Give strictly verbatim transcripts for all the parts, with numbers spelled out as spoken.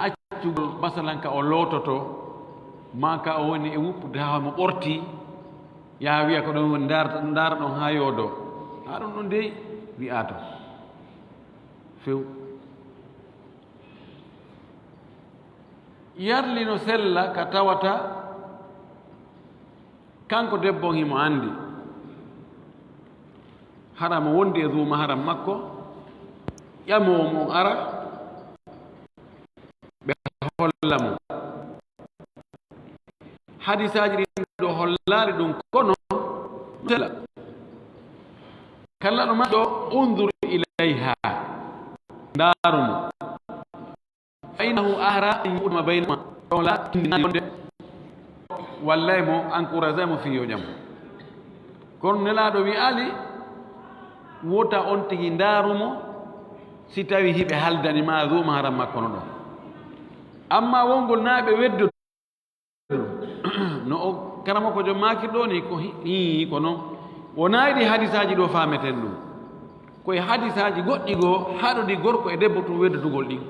accugol, masalan, ka o loototo, maa ka o woni e wuppude haa mo ɓorti, yaha wiya ko ɗon woni, ndaar-, ndaara ɗon haa yoodo. Haa ɗum ɗon dey wi'aato few. Yarli no sella ka tawata kanko debbo on himo anndi. Hara mo wondi e zuuma haram makko, ƴamoowo mo ara, ɓe holla mo. Hadisaaji ɗin ɗo hollaali ɗum, kono no sella. Kala ɗo ma ɗo, unzur ilayha, ndaaru mo. Fa innahu ahra an yuqdama baynahuma. On la tindinani wonde wallay mo, encouragé mo fii yo ƴam. Kono Nelaaɗo wi'aali, wota on tigi ndaaru mo si tawi hiɓe haldani ma zuuma haram makko no ɗon. Amma wongol naa ɓe weddo no o karamoko jo maakirɗo ni ko hi-, hii ko non. Wonaa e ɗi hadisaaji ɗo faameten ɗum. Ko e hadisaaji goɗɗi goo haɗodi gorko e debbo tun weddotugol ɗin.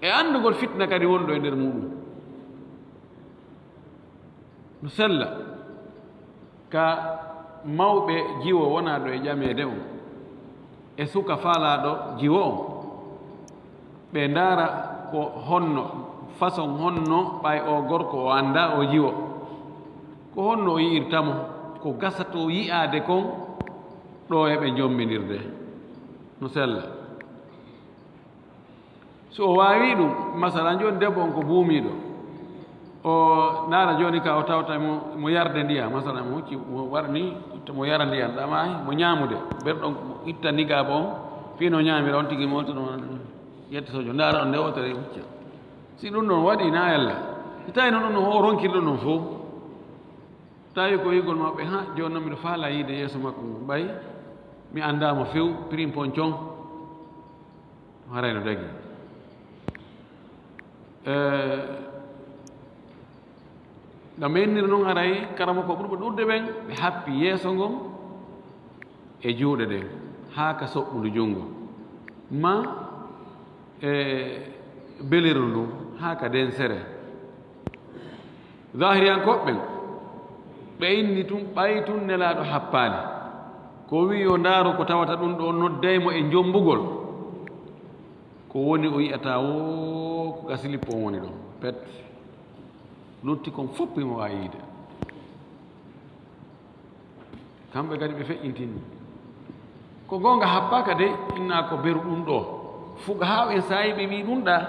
E anndugol fitna kadi wonɗo e nder muɗum. No sella. Ka mawɓe jiwo wonaaɗo e ƴameede on, e suka faalaaɗo jiwo on, ɓe ndaara ko honno, façon honno, ɓay o gorko o anndaa o jiwo. Ko honno o yi'irta mo, ko gasata o yi'aade kon ɗo e ɓe njombindirde. No sella. So o waawii ɗum, masalan, jooni debbo on ko buumiiɗo, o ndaara jooni ka o tawta mo, mo yarde ndiyam, masalan, mo hocci, mo waɗani, mo yara ndiyam, ɗama mo ñaamude, ber ɗon mo itta nigaabu on, fii no ñaamira on tigi mo, to no yetta sojo, ndaara on nde wootere hucca. Si ɗum ɗon waɗi, na yalla. Si tawi noon ɗum no o ronkiri ɗum ɗon fof, tawi ko yi'ugol mawɓe, ha, jooni noon miɗo faalaa yiide yeeso makko ngon, ɓay mi anndaa mo few, pirimponcon. Haray no dagi. Eh, no mennir noon haray karamoko ɓurɓe ɗuuɗude ɓen, ɓe happi yeeso ngon e juuɗe ɗen, haa ka soɓɓundu junngo, ma e beliru ndun, haa ka densere. Zahiriyankooɓe ɓen, ɓe inni tun, ɓay tun Nelaaɗo happaali. Ko o wi'i yo ndaaru ko tawata ɗun ɗoo nodday mo e njombugol. Ko woni o yi'ata woo ko ka silippo on woni ɗon. Pet. Lutti kon fof himo waawi yiide. Kamɓe kadi ɓe feƴƴintini. Ko goonga happaaka de, innaa ko beru ɗun ɗoo. Fuqahaa'u en saa'i ɓe wi'i ɗun ɗaa.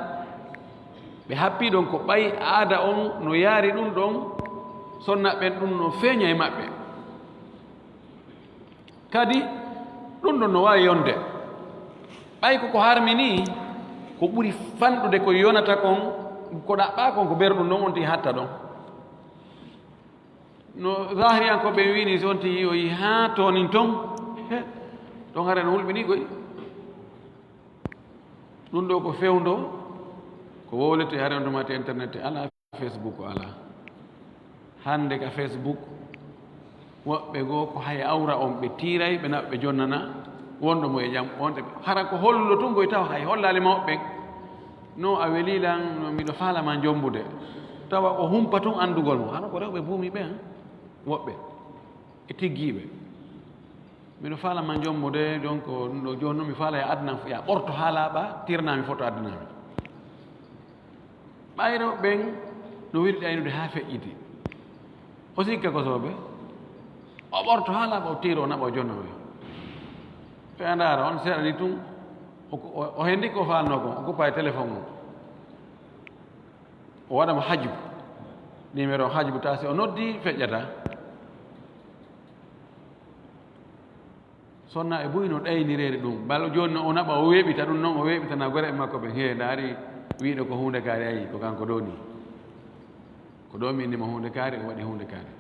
Ɓe happii ɗon ko ɓay aada on no yaari ɗun ɗon, sonna ɓen ɗun no feeña e maɓɓe. Kadi ɗun ɗon no waawi yonde. Ɓay ko ko harmi nii, ko ɓuri fanɗude ko yonata kon, ko ɗaɓɓaa kon ko beru ɗun ɗon on tigi hatta ɗon. No zahiriyankooɓe ɓen wi'i nii, si on tigi o yi'i haa toonin ton, he, ɗon hare no hulɓinii koy. Ɗun ɗoo ko fewndo, ko wowlete hare on to mate internet alaa, Facebook alaa. Hannde ka Facebook, woɓɓe goo ko hay awra on ɓe tiiray, ɓe naɓa ɓe jonnana wonɗo mo e jam, wonde hara ko hollo tun koy taw hay hollaali mawɓe ɓen. No a welii lan, no miɗo faala ma jombude. Tawa o humpa tun anndugol mo. Hano ko rewɓe buumi ɓen, woɓɓe e tiggiiɓe. Miɗo faala ma jombude, donc, ɗun ɗoo jooni non mi faala ya aduna, ya ɓorto haa laaɓa, tirnaa mi foto aduna mi. Ɓay rewɓe ɓen no weli ɗaynude haa feƴƴiti. O sikka ko soobe. O ɓorto haa laaɓa, o tiiro, o naɓa, o jonnoo ɓe. Ɓe a ndaara, on seeɗa ni tun, o, o, o hendi ko faalnoo kon, o kuppa e téléphone mum. O waɗa mo hajbu. Numéro hajbu, ta si o noddi, feƴƴata. Sonna e buy no ɗaynireede ɗum. Bal jooni no o naɓa, o weeɓita ɗum noon, o weeɓitana gore e makko ɓen. Hee, ndaari, wiiɗo ko huunde kaari, ayi, ko kanko ɗoo nii. Ko ɗoo mi inni mo huunde kaari, o waɗi huunde kaari.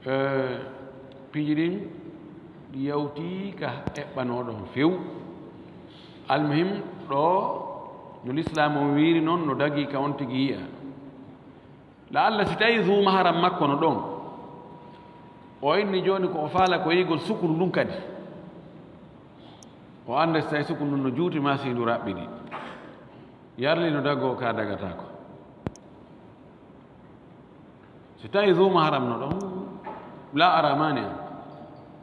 Eh, piiji ɗin ɗi yawti ka eɓɓanooɗo on few. Almuhim, ɗoo no lislaam on wiiri noon, no dagii ka on tigi yi'a. La'alla si tawii zuu maharam makko no ɗon, o inni jooni ko o faala ko yi'ugol sukuru ndun kadi. O annda si tawii sukuru ndun no juuti maa si ndu raɓɓiɗi. Yarli no dagoo ka dagataako. Si tawi zuma haram no ɗon, la ara mani an.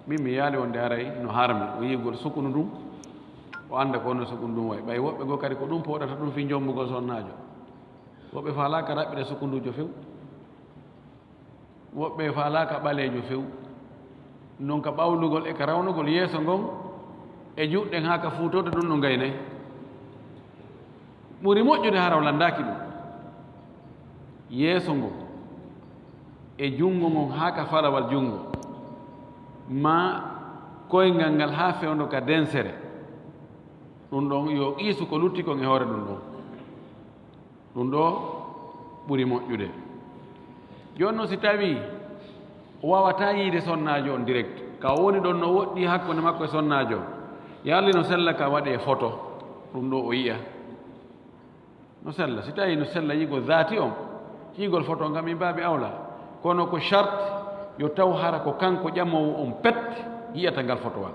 Min mi yaali wonde haray no harmi, o yi'ugol sukundu ndun, o annda ko honno sukundu ndun wa'i. Ɓay woɓɓe goo kadi ko ɗun pooɗata ɗun fii njombugol sonnaajo. Woɓɓe faalaaka raɓɓiɗa sukunduujo few. Woɓɓe faalaaka ɓaleejo few. Non ka ɓawlugol e ka rawnugol yeeso ngon e juuɗe ɗen haa ka fuutorde ɗun no ngaynay. Ɓuri moƴƴude hara o lanndaaki ɗun. Yeeso ngon e junngo ngon haa ka falawal junngo, maa koyngal ngal haa fewndo ka densere. Ɗun ɗon yo qiisu ko lutti kon e hoore ɗun ɗon. Ɗun ɗoo ɓuri moƴƴude. Jooni non si tawii o waawataa yi'ude sonnaajo on direct, ka o woni ɗon no woɗɗi hakkunde makko e sonnaajo on, yarli no sella ka waɗee foto, ɗun ɗoo o yi'a. No sella, si tawii no sella yi'ugol zaati on, yi'ugol foto on kam min baabi awla. Kono ko sharti yo taw hara ko kanko ƴamoowo on pet yi'ata ngal fotowal.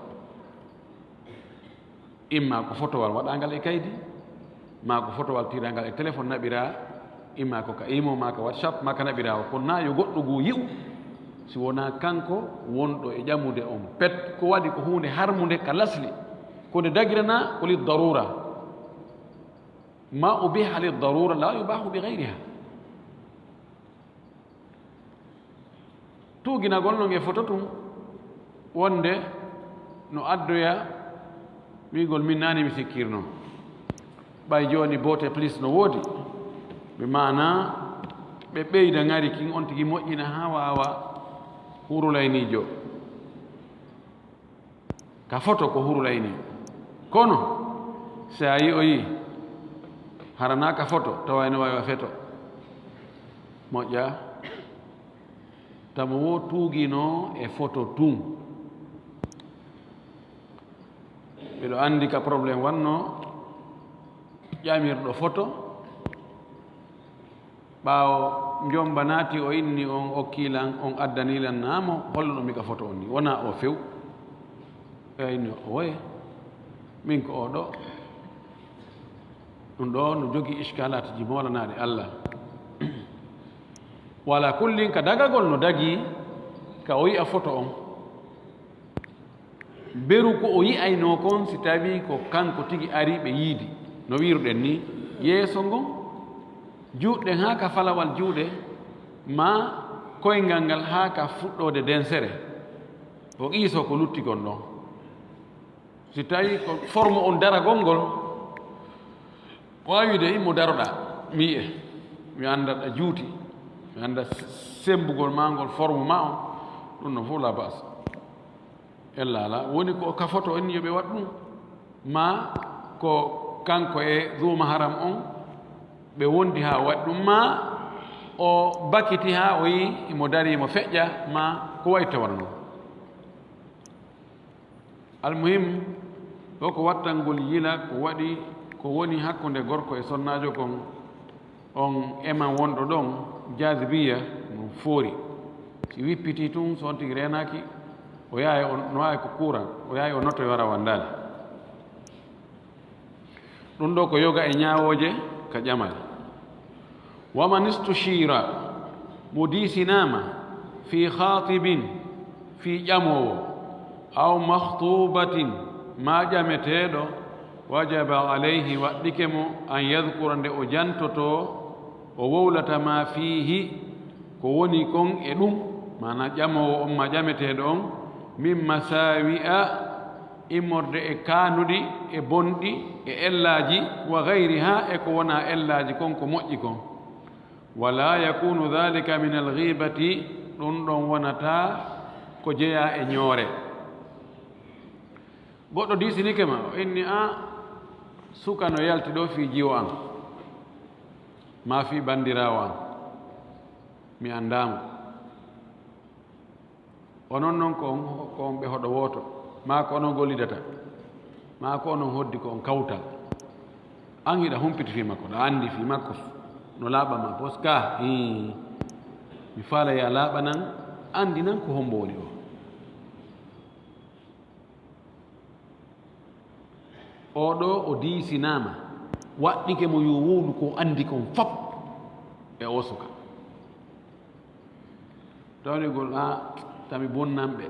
Imma ko fotowal waɗaangal e kaydi, maa ko fotowal tiiraangal e telefon naɓiraa, imma ko ka imo, maa ka WhatsApp, maa ka naɓiraa o. Kono naa yo goɗɗo goo yi'u, si wonaa kanko wonɗo e ƴamude on pet. Ko waɗi ko huunde harmunde ka lasli, ko nde dagiranaa ko li darura. Ma ubiha li darura la yubahu bi gayriha. Tuuginagol non e foto tun wonde no addoya wi'ugol min naani mi sikkirno. Ɓay jooni boote plus no woodi. Ɓe maana ɓe ɓeyda ŋari kin on tigi moƴƴina haa waawa hurulayniijo. Ka foto ko hurulayni. Kono si a yi'oyi harana ka foto, tawayno wawi wa feto. Moƴƴa. Tamo wo tuugino e foto tun. Miɗo anndi ka problème wanno ƴamirɗo foto. Ɓaawo njomba naati, o inni on, okki lan, on addani lan naamo, holluɗo mi ka foto on ni? Wona o few. Ɓe inni, oye, min ko o ɗo. Ɗum ɗo no jogii iskalaatiji moolanaaɗi Allah. Wala kullin ka dagagol no dagii ka o yi'a foto on. Beru ko o yi'aynoo kon, si tawii ko kanko tigi ari ɓe yiidi, no wiiruɗen nii, yeeso ngon, juuɗe haa ka falawal juuɗe, maa koyngal ngal haa ka fuɗɗoode densere, o qiisoo ko lutti kon ɗon. Si tawii ko forme on daragol ngol, waawi de mo daroɗaa, mi yi'e, mi annda ɗa juuti, mi annda sembugol maa ngol, forme maa on, ɗum no fof la bas. Ella ala, woni ko ka foto en yo ɓe waɗ ɗum, maa ko kanko e Duu Maharam on ɓe wondi haa o waɗ ɗum, maa o bakiti haa o yi imo darii mo feƴƴa, maa ko wayi tawata noon. Almuhim, ɗo ko wattangol yila ko waɗi, ko woni hakkunde gorko e sonnaajo kon, on ema wonɗo ɗon, jazibiya, no foori. Si wippitii tun, so on tigi reenaaki, o yahay o, no waawi ko kuuran, o yahay o notoyora wanndaali. Ɗum ɗo ko yoga e ñaawooje ka ƴamal. Wa man istushira, mo diisinaama, fii khaatibin, fii ƴamoowo, aw makhtubatin, maa ƴameteeɗo, wajaba alayhi, waɗɗike mo, an yadhkura, nde o jantotoo, o wowlata, maa fiihi, ko woni kon e ɗum, maanaa ƴamoowo on maa ƴameteeɗo on, min masaawi'a, immorde e kaanuɗi, e bonɗi, e ellaaji, wa gayriha, e ko wonaa ellaaji kon, ko moƴƴi kon. Wala yakunu dhalika min alghibati, ɗum ɗon wonataa ko jeyaa e ñoore. Goɗɗo diisinike ma, o inni, a, suka no yalti ɗo fii jiwo an, maa fii banndiraawo an, mi anndaa mo. Onon non ko on, ko on ɓe hoɗo wooto, maa ko onon gollidata, maa ko onon hoddi ko on kawtal. An hiɗa humpiti fii makko, ɗa anndi fii makko no laaɓa ma, bos ka, hii, mi faala ya laaɓanan, anndinan ko hombo woni o. Oo ɗoo o diisinaama, Waɗɗike mo yo wowlu ko anndi kon fop e oo suka. Tawnigol a tami bonnanɓe,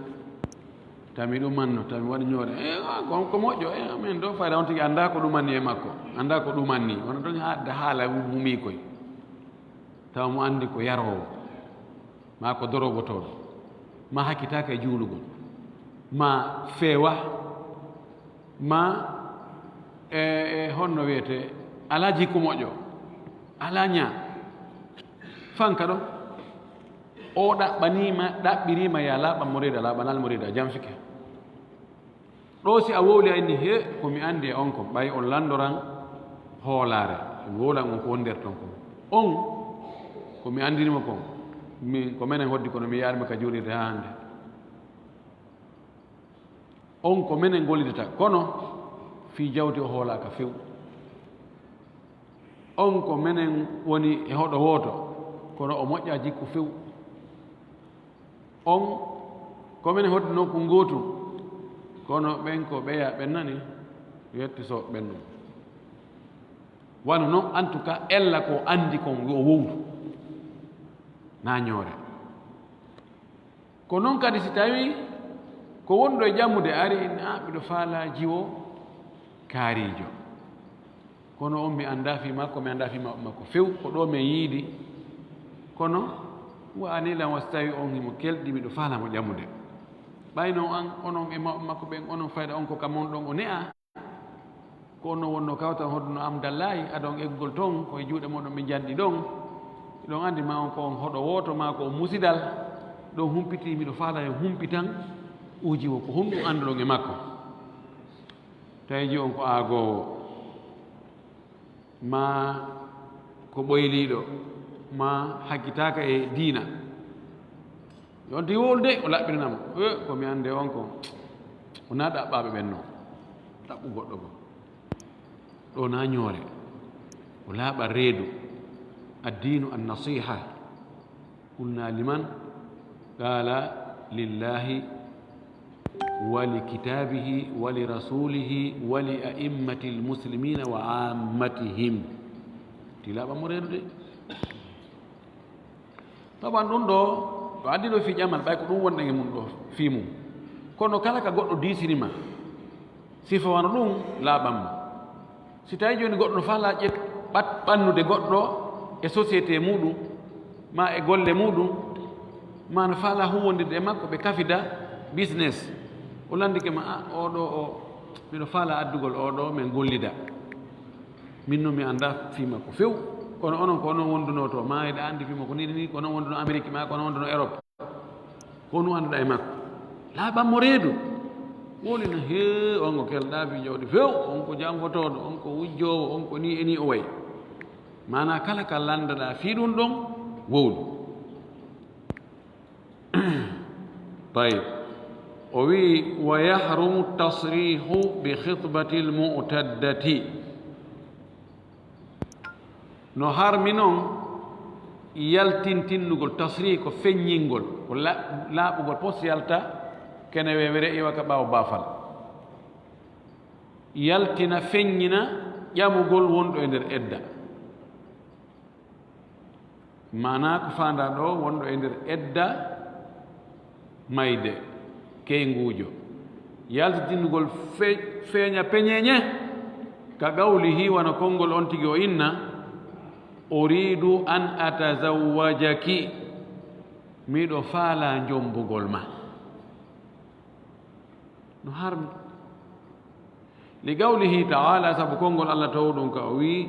tami ɗumanno, tami waɗi ñoore. E, a, ko, ko moƴƴo, e, amen ɗo fayda on tigi annda ko ɗumanni e makko, annda ko ɗumanni. Wona toon haadde haala mumii koy. Tawa mo anndi ko yaroowo, ma ko dorogotooɗo, ma hakkitaaka e juulugol, ma feewa, ma e, e honno wiyetee, alaa jikku moƴƴo, alaa ñaa. Fanka ɗo. O ɗaɓɓaniima, ɗaɓɓiriima ya laaɓa moriida, laaɓanal moriida, jamfike. Ɗo si a wowli a inni, he, ko mi anndi e on kon, ɓay on lanndoran hoolaare. Mi wowlan on ko woni nder ton kon. On, ko mi anndinimo kon, min, ko menen hoddi kono mi yaarima ka juulirde haa hannde. On ko menen gollidata, kono fii jawdi o hoolaaka few. On ko menen woni e hoɗo wooto, kono o moƴƴaa jikku few. On ko menen hoddi nokku ngootu, kono ɓen ko ɓeya ɓen nani, yetti so ɓen ɗum. Wano non, en tout cas, ella ko anndi kon yo wowlu. Na ñoore. Ko non kadi si tawii ko wonɗo e ƴammude ari, inni, "A, miɗo faalaa jiwo kaariijo." Kono on mi anndaa fii makko, mi anndaa fii ma-, makko few, ko ɗo men yiidi. Kono wa ani lan wa si tawii on himo kelɗi, miɗo faalaa mo ƴammude. Ɓay non an, onon e ma-, makko ɓen, onon fayda on ko ka mon ɗon o ne'a. Ko on non wonno kawtal hoɗuno am dallaayi, adon eggol ton, ko e juuɗe mon ɗon ɓe njanɗi ɗon. Ɗon anndi ma on ko on hoɗo wooto, ma ko on musidal. Ɗon humpitii, miɗo faalaa en humpitan. Uji wo ko honɗum annduɗon e makko? Tawi ji on ko aagoowo, ma ko ɓoyliiɗo, ma hakkitaaka e diina. Yo on tigi wowlude, o laɓɓinanamo. E, ko mi anndi on ko, o na ɗaɓɓaaɓe ɓen non. Ɗaɓɓu goɗɗo goo. Ɗo na ñoore. O laaɓa reedu. Addiinu an-nasiha. Qulna liman? Qala lillahi wa li kitabihi wa li rasulihi wa li a'immatil muslimina wa ammatihim. Ti laaɓa mo reedu de. Taban ɗum ɗo, ɗo addi ɗo fii ƴamal, ɓay ko ɗum wonɗen e mum ɗo, fii mum. Kono kala ka goɗɗo diisini ma, sifa wano ɗum, laaɓan mo. Si tawi jooni goɗɗo no faalaa ƴet-, ɓat-, ɓannude goɗɗo e société muɗum, ma e golle muɗum, ma no faalaa huwwondirde e makko, ɓe kafida business, o landike ma, "A, oo ɗoo o, miɗo faalaa addugol oo ɗoo, men gollida." Min non mi anndaa fii makko few, kono onon ko onon wondunoo to, ma eɗa anndi fii makko nii, nii, ko onon wondunoo Amérique, ma ko onon wondunoo Europe. Ko onon annduɗaa e makko. Laaɓan mo reedu. Wowlina, hee, on ko kelɗaa fii jawdi few, on ko janfotooɗo, on ko wujjoowo, on ko nii e nii o wayi. Maanaa kala ka lanndaɗaa fii ɗum ɗon, wowlu. Tayib. O wi'i, "Wa yahrumu tasrihu bi khitbatil mu'taddati." No harmi non yaltintinnugol, tasrih ko feññingol, ko la-, laaɓugol pos yalta kene weewere iwa ka ɓaawo baafal. Yaltina, feññina ƴamugol wonɗo e nder edda. Maanaa ko faandaa ɗo, wonɗo e nder edda mayde, keynguujo. Yaltitinnugol fe-, feeña peñeeñe, ka qawlihi, wano konngol on tigi o inna, "Uridu an atazawwajaki", miɗo faalaa njombugol ma. No harmi. Li qawlihi ta'ala, sabu konngol Allah towɗum ka o wi'i,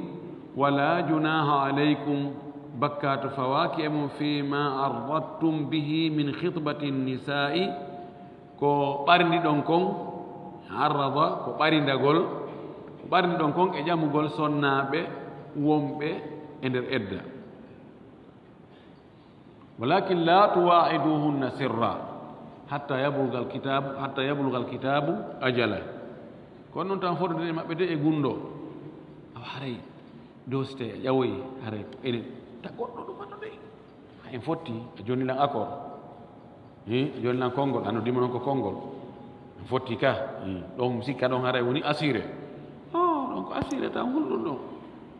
"Wala junaha alaykum", bakkaatu fawaaki e mum, "fi ma arradtum bihi min khitbati nisa'i", ko ɓarniɗon kon, arrada, ko ɓarindagol, ko ɓarniɗon kon e ƴamugol sonnaaɓe wonɓe e nder edda. "Walakin la tuwa'iduhunna sirra hatta yablugal kitabu, hatta yablugal kitabu ajala." Kono non tan fodde e maɓɓe de e gunndo. Awa haray doosite a ƴawoyi, haray enen ta goɗɗo ɗum anno de. Ha en fotti, a jonni lan accord. Hi, a jonni lan konngol, anno dimo non ko konngol. En fotti ka. Hi, ɗon sikka ɗon haray woni assuré. Oh, ɗon ko assuré tan hulɗum ɗon.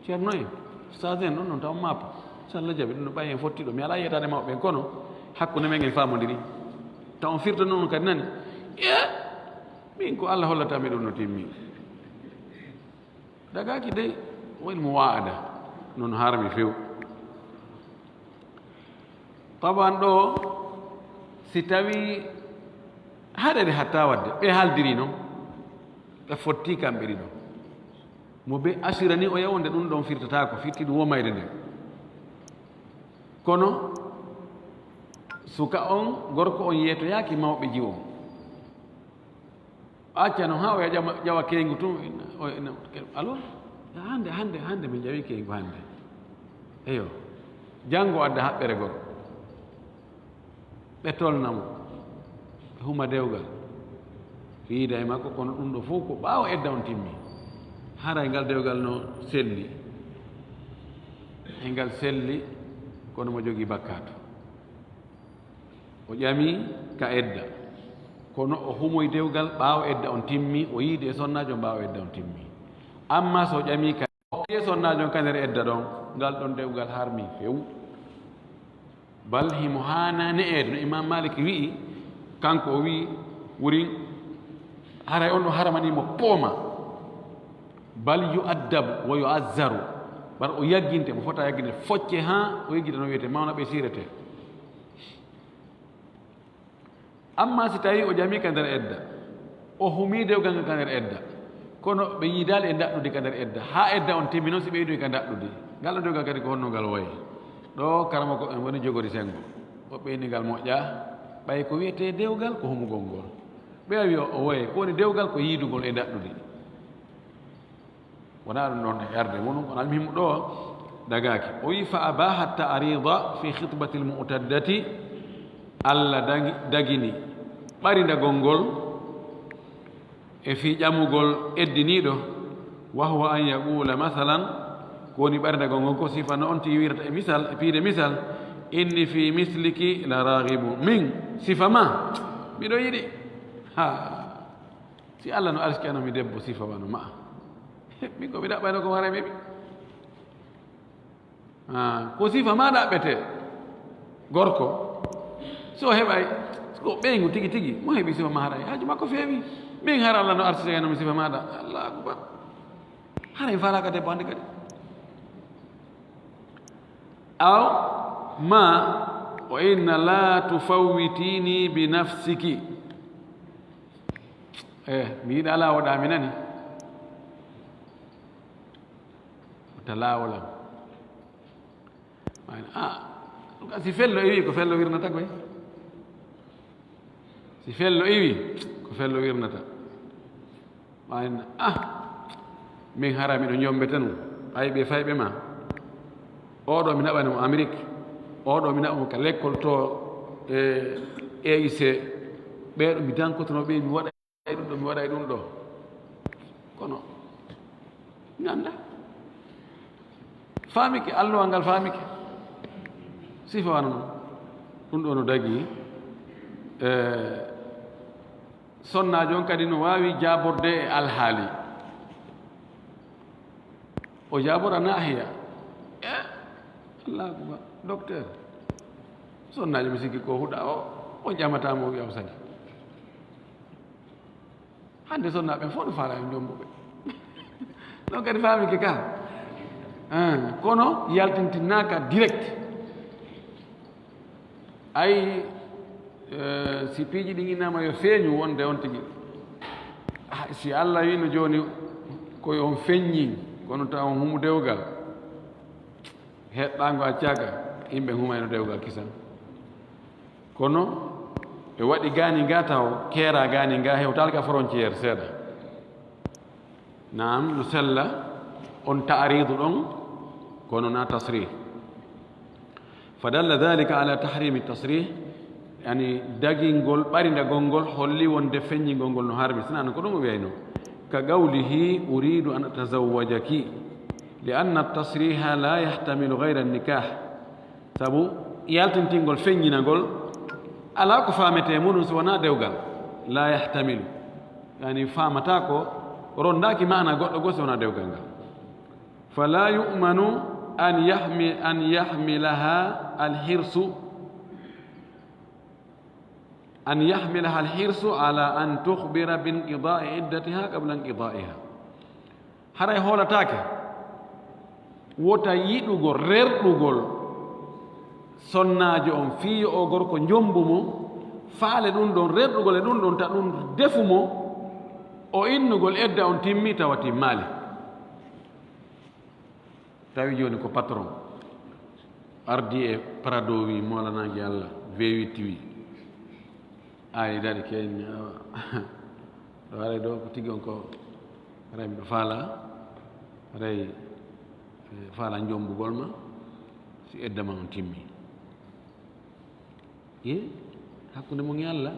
Ceerno en, ustaas en, ɗon noon taw mappa. So Allah jaɓi ɗum no ɓayi en fottiɗo. Mi alaa yeetaade mawɓe en, kono hakkunde men en faamondiri. Taw on firta noon kadi nani. E min ko Allah hollata mi ɗum no timmi. Dagaaki dey, o ilmu waada. Noon harmi few. Taban ɗo, si tawi haɗere hatta wadde, ɓe haaldiri noon, ɓe fotti kamɓe ɗiɗo. Mo be asira ni o yawonde ɗum ɗon firtataako, firti ɗum womayde nden. Kono suka on, gorko on yeetoyaaki mawɓe jiwo. Acca no haa o yaha ƴama, ƴawa keyngu tun, o, o, alors, hande, hande, hande min ƴawi keyngu hande. Eyo, janngo adda haɓɓere goo. Ɓe tolna mo, ɓe huma dewgal. Ɓe yiida e makko, kono ɗum ɗo fof ko ɓaawo edda on timmi. Haray ngal dewgal no selli. E ngal selli, kono mo jogii bakkaatu. O ƴami ka edda. Kono o humoy dewgal ɓaawo edda on timmi, o yiidi e sonnaajo on ɓaawo edda on timmi. Amma so o ƴami ka e sonnaajo on ka nder edda ɗon, ngal ɗon dewgal harmi few. Bal himo haana ne'eede, no Imam Malik wi'i, kanko o wi'i, wurin, haray on ɗo haramani mo pooma. Bal yu'addabu wa yu'azzaru. Bar o yagginte, mo fota yagginte, focce haa o yaggita no wiyete, mawna ɓe siirete. Amma si tawi o ƴami ka nder edda, o humii dewgal ngal ka nder edda, kono ɓe yiidaali e ndaɗɗudi ka nder edda, haa edda on timmi noon si ɓe yiidoyi ka ndaɗɗudi, ngal ɗo dewgal kadi ko honno ngal wayi? Ɗo karamoko en woni jogori senngo. Woɓɓe inni ngal moƴƴaa, ɓay ko wiyetee dewgal ko humugol ngol. Ɓe wi'i o wayi, ko woni dewgal ko yiidugol e ndaɗɗudi. Wonaa ɗum ɗon yarde muɗum, kono almuhimmu ɗo dagaaki. O wi'i, "Fa abaha ta'rida fi khitbati al-mu'taddati." Allah dagi-, dagini ɓarindagol ngol e fii ƴamugol eddiniiɗo, wa huwa an yaqula, masalan, ko woni ɓarindagol ngol ko sifa no on ti wirata e misal, e piide misal, "Inni fi misliki la raghibu." Min, sifa ma, miɗo yiɗi. Ha. Si Allah no arsikano mi debbo sifa wano ma'a, min ko mi ɗaɓɓayno ko mara mi heɓi. Ah, ko sifa ma ɗaɓɓete, gorko. So heɓay, ko ɓeyngu tigi tigi, mo heɓi sifa ma haray, haaju makko feewi. Min hara Allah no arsikano mi sifa maɗa. Allahu akbar. Haray faalaka debbo hande kadi. Aw ma, wa inna la tufawwitini bi nafsiki. Eh, mi yiɗa laawoɗaa mi nani. Wota laawol am. Mayna, ah, ɗum ka si fello iwi, ko fello wirnata koy. Si fello iwi, ko fello wirnata. Mayna, ah, min hara miɗo jombete ɗum. Ɓay ɓe fayɓe ma. Oɗo mi naɓani mo Amérique. Oɗo mi naɓa mo ka lekkol to, e, E I C. Ɓeeɗo mi dankotono ɓe, mi waɗa e ɗum ɗo, mi waɗa e ɗum ɗo. Kono mi annda. Faamike, alluwal ngal faamike. Sifa wano ɗum. Ɗum ɗo no dagi. E, sonnaajo on kadi no waawi jaaborde e alhaali. O jaabora naahiya. E, Allahu akbar. Docteur. Sonnaajo mi sikki ko huɗa o, o ƴamata mo o wi'a o sali. Hande sonnaaɓe fof no faala e jombuɓe. Non kadi faamike ka. Hein, kono yaltintinaka direct. Ay, eh, si piiji ɗi innama yo feeñu wonde on tigi. Ah, si Allah wino jooni ko yo on feññi, kono taw on humu dewgal. Heɗɗaango accaka, yimɓe humayno dewgal kisan. Kono ɓe waɗi gaani nga taw, keera gaani nga hewtaali ka frontière seeɗa. Naam, no sella on taaridu ɗon, kono na tasrih. Fa dalla dhalika ala tahrimi tasrih, yani dagingol, ɓarindagol ngol holli wonde feññingol ngol no harmi. Sinano ko ɗum o wiyayno. Ka qawlihi, "Uridu an atazawwajaki." Li anna tasriha la yahtamilu ghayra nikah. Sabu yaltintingol, feññinagol, alaa ko faamete e muɗum so wonaa dewgal. La yahtamilu. Yani faamata ko rondaaki maana goɗɗo goo so wonaa dewgal ngal. فلا يؤمن أن يحمل، أن يحملها الحرص، أن يحملها الحرص على أن تخبر بانقضاء عدتها قبل انقضائها. Haray hoolataake wota yiɗugol, rerɗugol sonnaajo on fii yo o gorko njommbu mo, faale ɗun ɗon, rerɗugol e ɗun ɗon, ta ɗun defu mo, o innugol edda on timmi tawa timmaali. Tawi jooni ko patron ardii e Prado wi, moolanaaki Alla, V huit wi. Ay, dari keñi, awa. Ɗo haray ɗo ko tigi on ko, haray miɗo faala, haray, eh, faala njommbugol ma, si edda ma on timmi. Ye, hakkunde mon e Alla,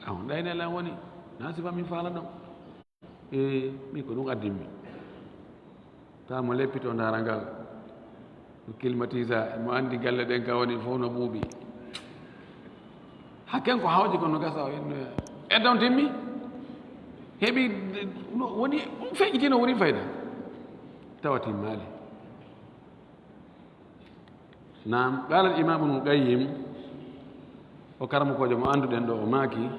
a on ɗayne Alla woni, na sifa min faala ɗon. E, mi ko ɗum addimmi. Tawa mo leppito ndaara ngal. Mo climatisa, mo anndi galle ɗen ka woni fof no ɓuuɓi. Hakken ko hawji kono gasa o inno edda on timmi. Heɓi, no, woni, ɗum feƴƴitino woni fayda. Tawa timmaali. Naam, qaala al-Imaam Ibnul Qayyim, o karamokoojo mo annduɗen ɗo, o maaki,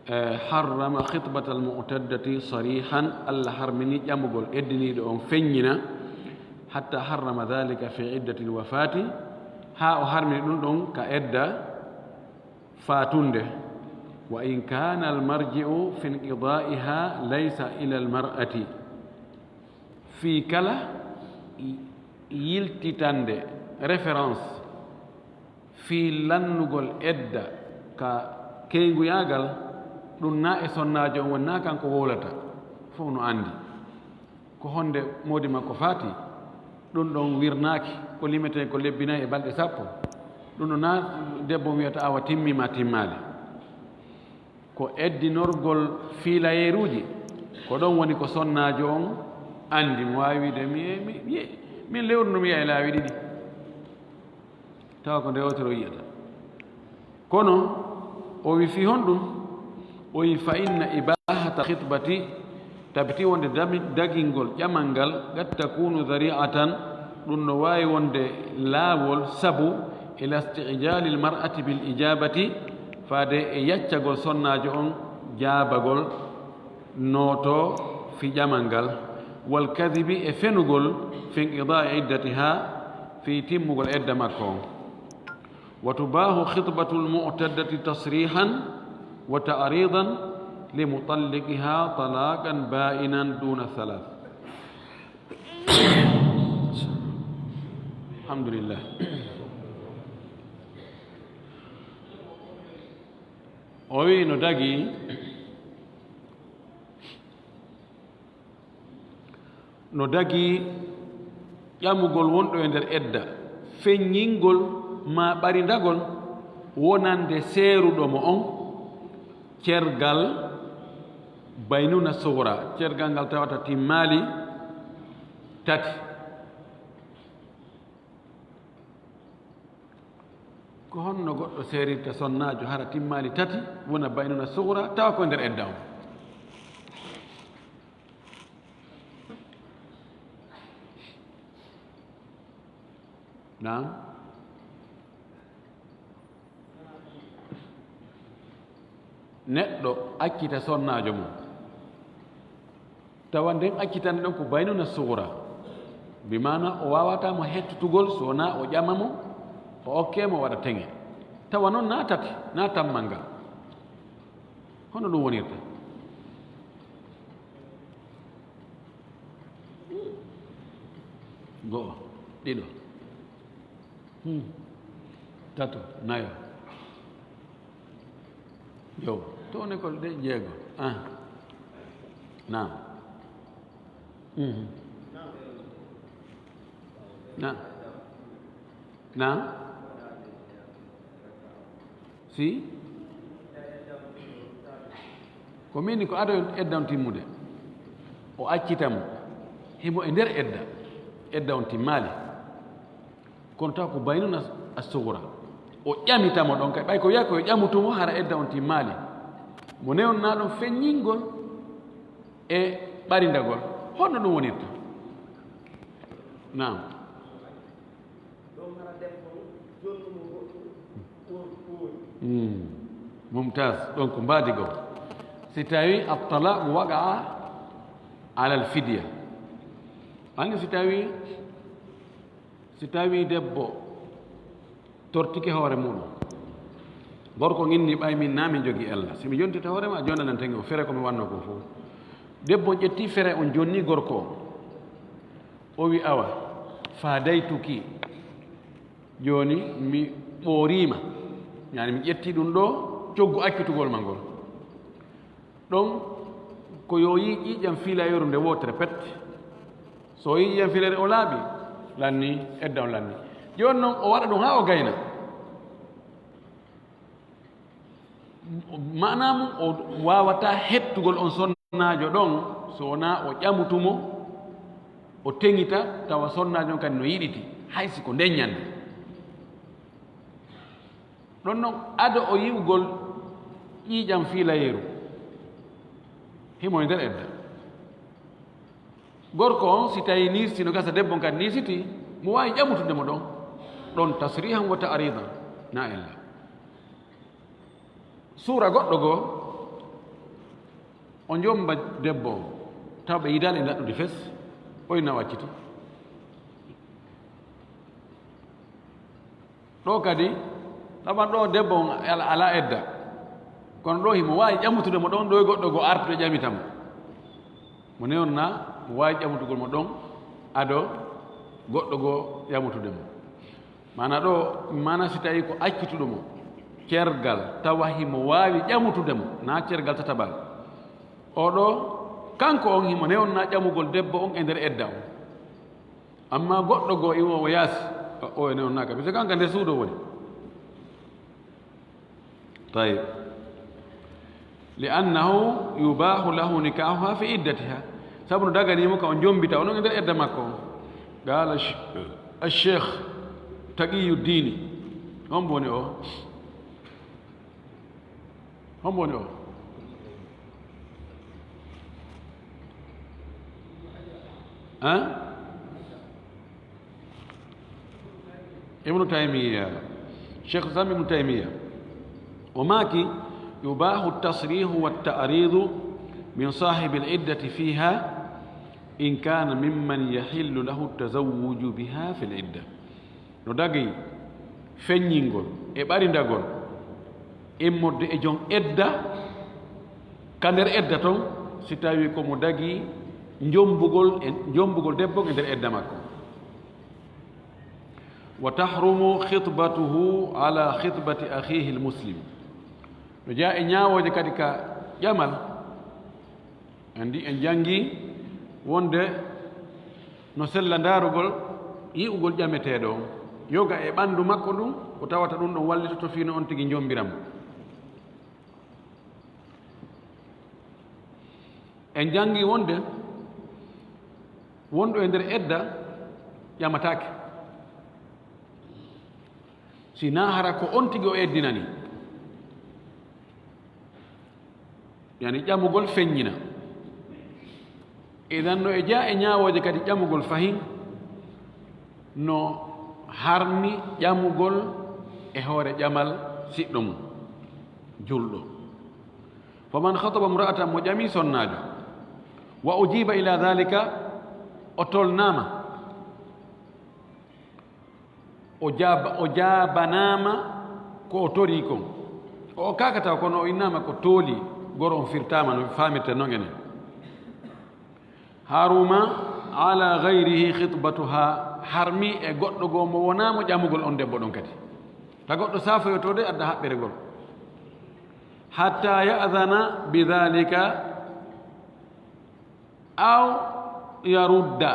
eh, harrama khitbatal mu'taddati sarihan, Alla harmini ƴamugol eddiniiɗo on feññina, hatta harrama dhalika fi iddatil wafaati, haa o harmini ɗum ɗon ka edda faatunde, wa in kaana al-marji'u fi inqidaa'iha laysa ila al-mar'ati. Fii kala yiltitande, référence, fii lannugol edda ka keynguyagal, ɗum na e sonnaajo on woni, na kanko wowlata, fof no anndi. Ko honde moodi makko faati, ɗum ɗon wirnaaki, ko limetee ko lebbi nayi e balɗe sappo. Ɗum ɗo na debbo wiyata awa timmi ma timmaali. Ko eddinorgol fiilayeeruuji, ko ɗon woni ko sonnaajo on anndi. Mo waawi wiide, mi, mi, mi, min lewru no mi yiya e laawi ɗiɗi. Tawa ko nde wootere o yiyata. Kono, o wi fii honɗum? O wi fa inna ibahata khitbati, tabiti wonde dami-, dagingol ƴamal ngal, qad takunu dhari'atan, ɗum no waawi wonde laawol sabu ila isti'jalil mar'ati bil ijabati, faade e yaccagol sonnaajo on jaabagol nooto fii ƴamal ngal, wal kadhibi e fenugol fi inqida'i iddatiha fii timmugol edda makko on. Wa tubahu khitbatul mu'taddati tasrihan wa ta'ridan li mutalliqiha talaqan ba'inan duna thalath. Alhamdulillah. O wi no dagi, no dagi ƴamugol wonɗo e nder edda, feññingol maa ɓarindagol wonande seeruɗo mo on, cergal baynuna sugra, cergal ngal tawata timmaali tati. Ko honno goɗɗo seerirta sonnaajo hara timmaali tati, wona baynuna sugra, tawa ko e nder edda on? Naam. Neɗɗo accita sonnaajo mum. Tawa nden accitande ɗon ko baynuna sugra. Bi maana o waawata mo hettutugol so wonaa o ƴama mo, o okke mo waɗa teŋe. Tawa noon na tati, na tammal ngal. Hono ɗum wonirta? Go'o, ɗiɗo. Hmm. Tato, nayo. Yo, to on école ɗe jeego. Ah. Naam. Mhm. Naam. Naam. Si? Ko min ko ado edda on timmude. O accita mo. Himo e nder edda. Edda on timmaali. Kono taw ko baynuna as-sugra. O ƴamita mo ɗon kay. Ɓay ko wiya ko yo ƴamutu mo hara edda on timmaali. Mo newna ɗon feññingol e ɓarindagol. Honno ɗum wonirta? Naam. Hmm. Mumtaz. Donc, mbaadi goo. Si tawi at-talaqu waqa'a ala al-fidya. Anndi si tawi, si tawi debbo tortike hoore muɗum. Gorko on inni ɓay min na min jogi ella. Si mi jontita hoore ma, jonnanen tagi o fere ko mi wanno ko fof. Debbo on ƴetti fere on jonni gorko on. O wi awa, fadaytuki. Jooni mi ɓooriima. Yani mi ƴetti ɗum ɗo coggu accitugol ma ngol. Ɗon ko yo yii ƴiiƴam fiilayeeru nde wootere pet. So o yii ƴiiƴam fiilayeeru o laaɓi, lanni, edda on lanni. Jooni non o waɗa ɗum haa o gayna. Maanaa mum o waawataa hettugol on sonnaajo ɗon so wonaa o ƴamutu mo, o teŋita tawa sonnaajo on kadi no yiɗiti, hay si ko nden ɲannde. Ɗon non, ado o yi'ugol ƴiiƴam fiilayeeru, himo e nder edda. Gorko on, si tawi niisiti no gasa, debbo on kadi niisiti, mo waawi ƴamutude mo ɗon. Ɗon tasrihan wa ta'ridan, na ella. Suura goɗɗo goo, o jomba debbo on, taw ɓe yidaali e ndaɗɗudi fes, o inna o acciti. Ɗo kadi, ɗaɓan ɗo debbo on ala, ala edda. Kono ɗo himo waawi ƴamutude mo ɗon, ɗo e goɗɗo goo artude ƴamita mo. Mo newna, mo waawi ƴamutugol mo ɗon, ado goɗɗo goo ƴamutude mo. Maana ɗo, maana si tawi ko accituɗo mo, cergal, tawa himo waawi ƴamutude mo, na cergal tataɓal. O ɗo, kanko on himo newna ƴamugol debbo on e nder edda on. Amma goɗɗo goo iwoowo yaasi, o, o e newnaaka, parce que kanka nder suudu o woni. Tayyib. Li annahu yubahu lahu nikahuha fi iddatiha. Sabu no daganii mo ka o jombita, o non e nder edda makko on. Qala sh-, ash-Sheikh Taqiyuddini. Hombo woni o? Hombo woni o? Hein? Ibnu Taymiya. Cheikh Islam Ibnu Taymiya. O maaki, yubahu at-tasrihu wat-ta'ridu min sahibi al-iddati fiha in kana mimman yahillu lahu at-tazawwuju biha fi al-idda. No dagii feññingol e ɓarindagol immorde e jom edda, ka nder edda ton, si tawii ko mo dagii jombugol e, jombugol debbo e nder edda makko. Wa tahrumu khitbatuhu ala khitbati akhihi al-muslim. No jeyaa e ñaawooje kadi ka ƴamal, anndi en janngii wonde no sella ndaarugol, yi'ugol ƴameteeɗo on, yoga e ɓanndu makko ndun, ko tawata ɗun ɗon wallitoto fii no on tigi jombira mo. En janngii wonde wonɗo e nder edda ƴamataake, si naa hara ko on tigi o eddinani. Yani ƴamugol feññina. Idan no e jeyaa e ñaawooje kadi ƴamugol fahin no harmi ƴamugol e hoore ƴamal siɗɗo mum, julɗo. Faman khataba imra'atan, mo ƴami sonnaajo, wa ujiba ila dhalika, o tolnaama. O jaaba-, o jaabanaama ko o torii kon. O okkaaka taw, kono o innaama ko tooli, goro on firtaama no faamirten non enen. Haruma ala ghayrihi khitbatuha, harmi e goɗɗo goo mo wonaa mo ƴamugol on debbo ɗon kadi. Ta goɗɗo saafoyoto de adda haɓɓere gol. Hatta ya'dhana bi dhalika, aw yarudda,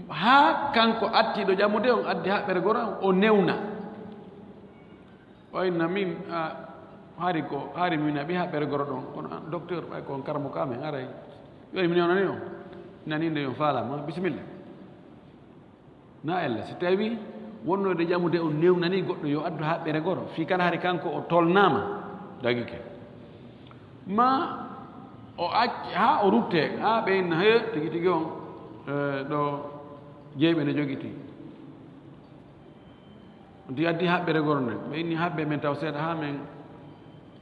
haa kanko attiiɗo ƴamude on addi haɓɓere goro on, o newna. O inna min, a, hari ko, hari mi wina ɓi haɓɓere goro ɗon, kono an docteur, ɓay ko on karamo ka men, haray yo mi newnani on. Nani nde on faalama, bisimilla. Na ella, si tawi wonnoyde ƴamude on newnani goɗɗo yo addu haɓɓere goro, fii kala hari kanko o tolnaama, dagike. Ma o acc-, haa o rutte, haa ɓe inna, he, tigi tigi on, eh, ɗo, Jeyɓe ne jogiti. On ti addi haɓɓere goro nden. Ɓe inni haɓɓe men taw seeɗa haa men,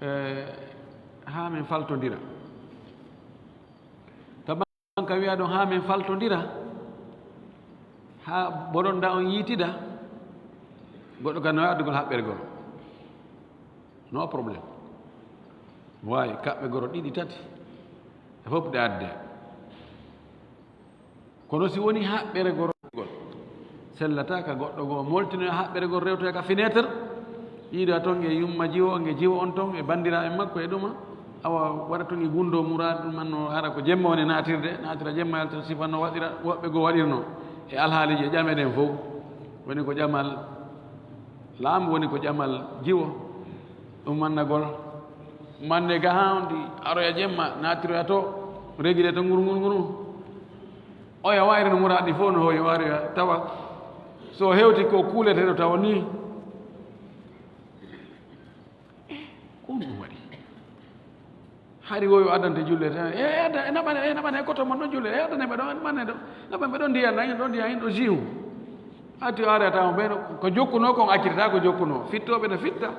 eh, haa men faltondira. Taban ka wiya ɗon haa men faltondira. Haa boɗonda on yiitida. Goɗɗo kan no addugol haɓɓere goro. No problème. Waawi kaɓɓe goro ɗiɗi tati. E fof ɗe adde. Kono si woni haɓɓere gorgol, sellata ka goɗɗo goo moltinoya haɓɓere gol rewtoya ka fenêtre, yiida ton e yumma jiwo, e jiwo on ton, e banndiraaɓe makko e ɗuma, awa waɗa ton e gunndoo muraaɗo ɗum anno hara ko jemma woni naatirde, naatira jemma yalta sifa no waɗira, woɓɓe goo waɗirno e alhaaliiji e ƴame ɗen fof. Woni ko ƴamal laamu, woni ko ƴamal jiwo, ɗum mannagol, mannde ga haa on ɗi aroya jemma, naatiroya to, regile to nguru, nguru, nguru. Oya wayri no muraadi fof no hoyi wari tawa so hewti ko kuuleteɗo tawa ni. Ko ɗum waɗi. Hari woyo addante julle tan. E, e, adda, e naɓane, e naɓane, e koto mon ɗon julle. E addane ɓe ɗon, naɓane ɗo. Naɓane ɓe ɗon ndiyan, ɗon ndiyan, ɗo jiwu. Ati o ari a tawa ɓe ɗo, ko jokkuno kon accitata ko jokkuno. Fittooɓe no fitta.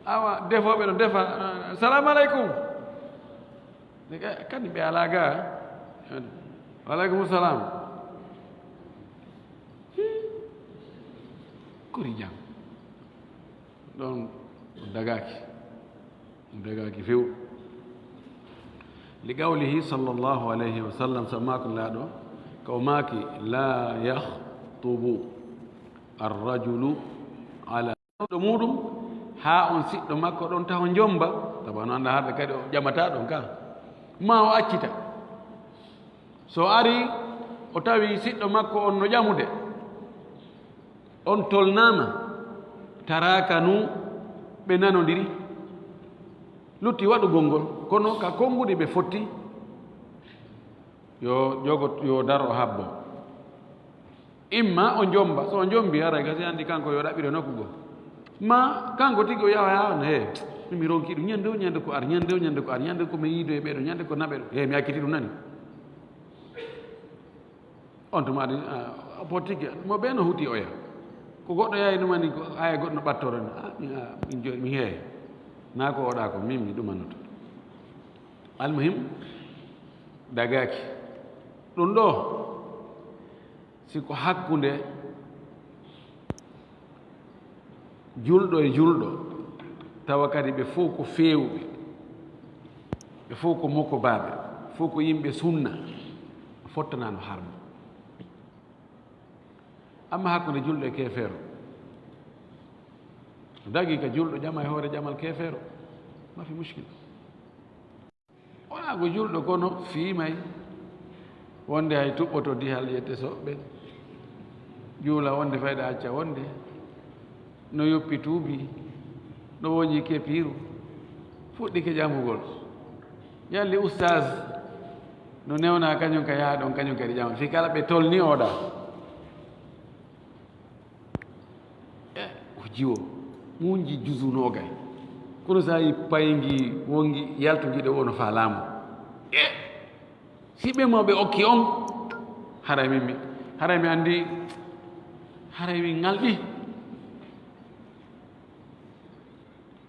Awa, defooɓe no defa. Ah, salamu aleykum. Kadi ɓe alaa ga. Wa aleykum salam. Kori jam. Ɗon o dagaaki. O dagaaki few. Li qawlihi sallallahu alayhi wa sallam, sabu maako laaɗo, ka o maaki, "La yakhtubu arrajulu ala" ɗo muɗum, haa on siɗɗo makko ɗon taho njomba, sabu no annda harde kadi o ƴamata ɗon ka. Ma o accita. So ari, o tawi siɗɗo makko on no ƴamude, on tolnaama, taraaka nu ɓe nanondiri, lutti waɗugol ngol, kono ka konnguɗi ɓe fotti, yo jogo, yo daro habbo. Imma o jomba, so o jombi, haray gasi anndi kanko yo ɗaɓɓire nokku goo. Ma kanko tigi o yaha, yaha, on, he, mi ronki ɗum, ñande o ñande ko ar, ñande o ñande ko ar, ñande ko mi yiido e ɓeeɗo, ñande ko naɓe ɗum. He, mi acciti ɗum nani. On tuma adi, ah, o potike, mo ɓe no huti oya. Ko goɗɗo yahi ɗumani, ko aya goɗɗo no ɓattorani. Ah, mi, ah, min jooɗi, mi heeya. Na ko oɗa ko, min mi ɗumanoto. Almuhim, dagaki. Ɗum ɗo, si ko hakkunde julɗo e julɗo, tawa kadi ɓe fof ko feewɓe, ɓe fof ko mokobaaɓe, fof ko yimɓe sunna, fottanaano harmo. Amma hakkunde julɗo e keefeero, dagi ka julɗo ƴama e hoore ƴamal keefeero, ma fi mushkil. Wonaa ko julɗo, kono fiimay wonde hay tuɓɓoto dihal yette soɓɓe, juula wonde fayda acca wonde, no yoppi tuubi, no woñi kepiiru, fuɗɗike ƴamugol. Yalli ustaas no newna kañum ka yaha ɗon, kañum kadi ƴama. Fii kala ɓe tolni oɗa. E, o jiwo, muñji juzu noogay. Kono so a yi payngi, wongi, yaltugi ɗo, wono faa laamu. E, si ɓe mo ɓe okki on, haray min mi, haray mi anndi, haray min ŋalɗi.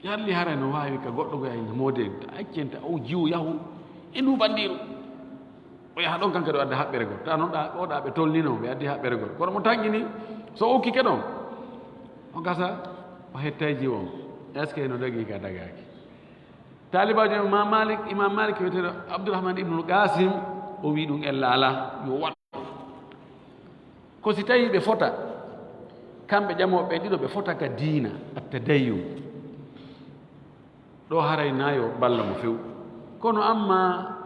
Yarli haray no waawi ka goɗɗo go ayna moode, accenta o jiwo yahu e ndu bandiru. O yaha ɗon kanko ɗo adda haɓɓere gol. Ta noon ɗa, o ɗa ɓe tolnino, ɓe addi haɓɓere gol. Kono mo tanƴini, so o ukkike ɗon, o gasa, o hettay jiwo on. Est-ce que no dagi ka dagaaki? Taalibaajo Imam Malik, Imam Malik wiyeteeɗo Abdourahmane Ibnul Qasim, o wi ɗum ella ala, yo waɗ. Ko si tawii ɓe fota, kamɓe ƴamooɓe ɓe ɗiɗo ɓe fota ka diina, attadayyun. Ɗo haray na yo balla mo few. Kono amma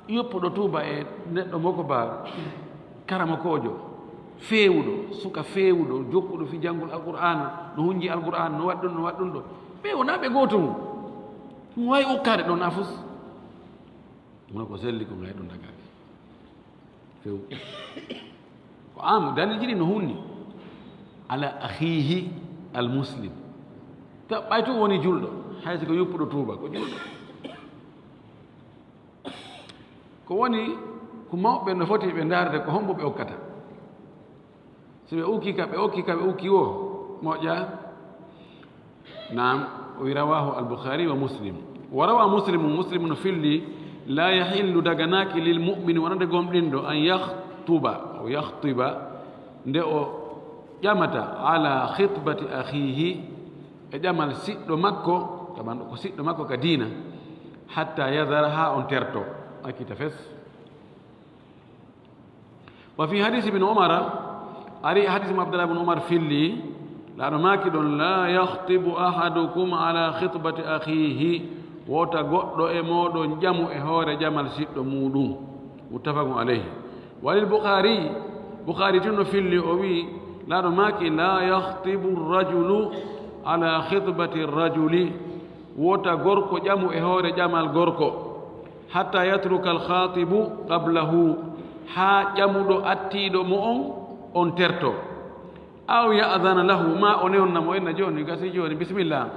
yoppuɗo tuuba e neɗɗo mo ko ba karamokoojo, feewuɗo, suka feewuɗo, jokkuɗo fi janngol Alqur'aana, no hunji Alqur'aana, no waɗ ɗum, no waɗ ɗum ɗo. Ɓe wonaa ɓe gooto mum. Ɗum waawi okkaade ɗon afus. Kono ko selli ko ngay ɗum dagaaki. Few. Ko an, dalilji ɗi no hunni. Ala akhihi al muslim. Ta ɓay tun woni julɗo, hay si ko yoppuɗo tuuba, ko julɗo. Ko woni, ko mawɓe no foti ɓe ndaarde ko hombo ɓe okkata. Ɓe ukki ka, ɓe ukki ka, ɓe ukki wo moƴƴa. Naam, o wi rawahu al-Bukhari wa Muslim. Wa rawa Muslim, Muslim no filli, la yahillu, daganaaki, lil mu'mini, wonande gomɗinɗo, an yakhtuba, o yakhtiba, nde o ƴamata, ala khitbati akhihi, e ƴamal siɗɗo makko, taban ko siɗɗo makko ka diina, hatta yadhara, haa on terto, accita fes. Wa fi hadisi ibn Umar, ari hadisi mo Abdullah ibn Umar filli, laaɗo maaki ɗon, la yakhtibu ahadukum ala khitbati akhihi, wota goɗɗo e mooɗon ƴamu e hoore ƴamal siɗɗo muuɗum. Muttafaqun alayhi. Walil Bukhari, Bukhari tun no filli, o wi, laaɗo maaki, la yakhtibu rajulu ala khitbati rajuli, wota gorko ƴamu e hoore ƴamal gorko, hatta yatruka al khatibu qablahu, haa ƴamuɗo attiiɗo mo on, on terto. Aw ya'dhana lahu, ma o newna mo, inna jooni, gasi jooni, bismillah.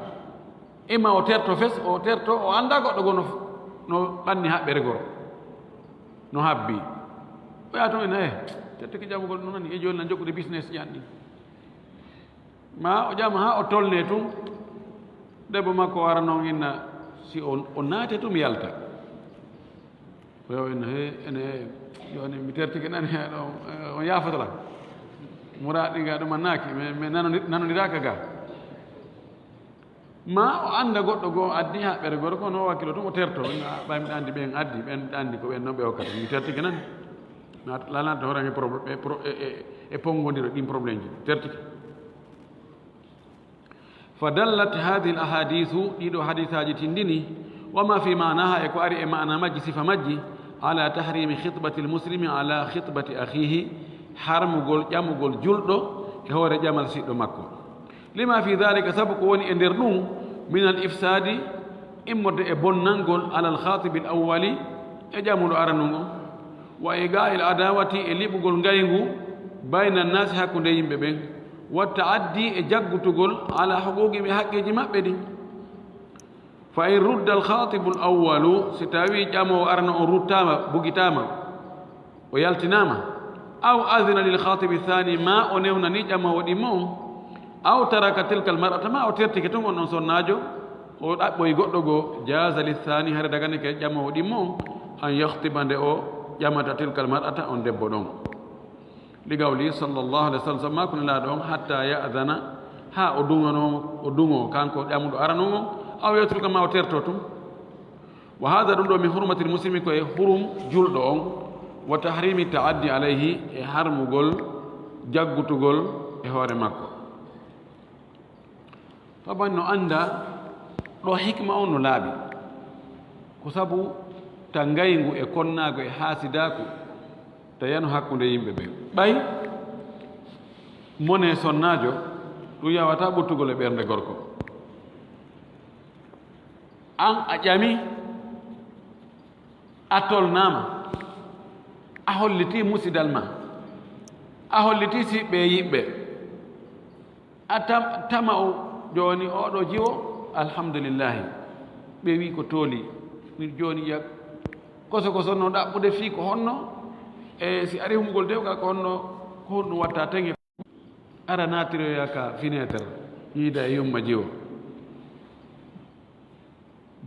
Imma o terto fes, o terto, o annda goɗɗo goo no, no ɓanni haɓɓere goo, no habbi. O yaha tun, inna, eh, tertike ƴamugol no nani, e jooni na jokkude business ƴanɗi. Ma o ƴama haa o tolne tun, debbo makko wara non, inna, si on, o naate tun, mi yalta. O yo, inna, he, ene, he, jooni mi tertike nani, he, ɗo, eh, on yaafoto lan. Muraadi ga ɗum annaaki, mi, mi nanoni-, nanondiraka ga. Ma o annda goɗɗo goo addi haɓɓere gorko, no wakkilo tun o terto, inna, ɓay miɗa anndi ɓen addi, ɓen miɗa anndi ko ɓen non ɓe hokkata. Mi tertike nani. Na lalante hoore e pro-, e pro-, e, e, e pongondiro ɗin problème ji. Tertike. Fa dallat hadhihi al ahadithu, ɗiɗo hadisaaji tindini, wa ma fi ma'naha, e ko ari e ma'ana majji, sifa majji, ala tahrimi khitbati al muslimi ala khitbati akhihi, harmugol ƴamugol julɗo e hoore ƴamal siɗɗo makko. Lima fi dhalika, sabu ko woni e nder ɗum, min al ifsadi, immorde e bonnangol, ala al khatibi al awwali, e ƴamuɗo aranun on. Wa iqa'il adawati, e liɓugol ngayngu, bayna nnaasi, hakkunde yimɓe ɓen, wa ta'addi, e jaggutugol, ala huquqihim, e haqqeeji maɓɓe ɗin. Fa in rudda al khatibu al awwalu, si tawi ƴamoowo arano on ruttaama, bugitaama, o yaltinaama, aw adhina lil khatibi thani, ma o newnani ƴamoowo ɗimmo on, aw taraka tilka al mar'ata, ma o tertike tun on ɗon sonnaajo, o ɗaɓɓoyi goɗɗo goo, jaza lil thani, hara daganike ƴamoowo ɗimmo on, an yakhtiba, nde o ƴamata tilka al mar'ata, on debbo ɗon. Li qawli sallallahu alayhi wa sallam, sabu maako Nelaaɗo on, hatta ya'dhana, haa o duŋanoo, o duŋoo kanko ƴamuɗo arano on, aw yatruka, ma o terto tun. Wa hadha, ɗum ɗo, min hurmatil muslimi, ko e hurum julɗo on, wa tahrimi ta'addi alayhi, e harmugol jaggutugol e hoore makko. Taban no annda ɗo hikma on no laaɓi. Ko sabu ta ngayngu e konnaagu e haasidaaku ta yano hakkunde yimɓe ɓen. Ɓay mone sonnaajo, ɗum yaawataa ɓottugol e ɓernde gorko. An a ƴami, a tolnaama, a hollitii musidal ma, a hollitii siɓɓe e yiɓɓe. A tam-, tama'u jooni oɗo jiwo, alhamdulillahi. Ɓe wi ko tooli. Min jooni yak-, koso koso no ɗaɓɓude fii ko honno, e si ari humugol dewgal ko honno, ko honɗum watta teŋe. Ara naatiroya ka fenêtre, yiida e yumma jiwo.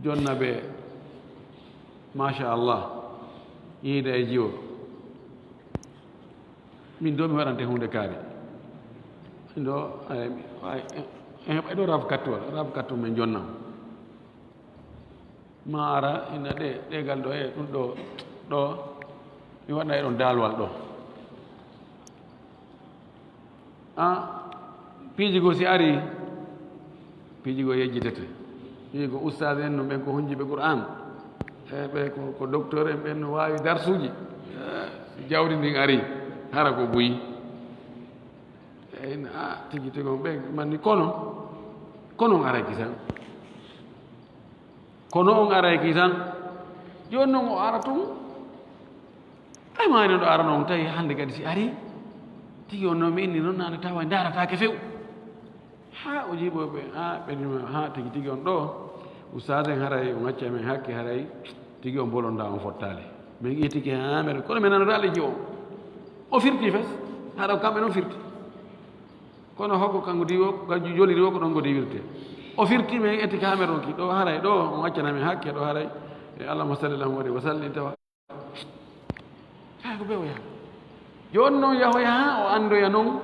Jonna ɓe, machallah, yiida e jiwo. Min do mi waɗante huunde kaari. Min do, eh, mi, ay, eh, eh, ɓay ɗo raf kattuwal, raf kattu men jonnam. Ma ara, ina ɗe, ɗegal ɗo, e ɗum ɗo, ɗo, mi waɗna e ɗon daalwal ɗo. A, piiji goo si ari, piiji goo yejjitete. Piiji goo ustaas en no ɓen ko hunjiɓe Qur'aan. E ɓe ko, ko docteur en ɓen no waawi darsuuji. E, si jawdi ndin ari, hara ko buyi. E, ina, a, tigi tigi on ɓe manni kono, kono on aray kisan. Kono on aray kisan. Jooni non o ara tun. Ay, ma enen ɗo arano on, tawi hannde kadi si ari, tigi on no mi inni noon, naane tawa ndarataake few. Haa o jiiɓo ɓe, haa ɓe ndima, haa tigi tigi on ɗo, ustaas en haray, o ŋacca men hakke haray, tigi on bolonda on fottaali. Min ƴettike haa men, kono min nanata alaji on. O firti fes, hara ko kamɓe noon firti. Kono hokko kanko diwo, ka joli diwo ko ɗon ko diwirte. O firti men etti kameron ki, ɗo haray, ɗo on accana men hakke, ɗo haray. E Allahumma salli Allahumma wa sallim tawa. Kay ko ɓe o yaha. Jooni noon yahoya haa o anndoya noon.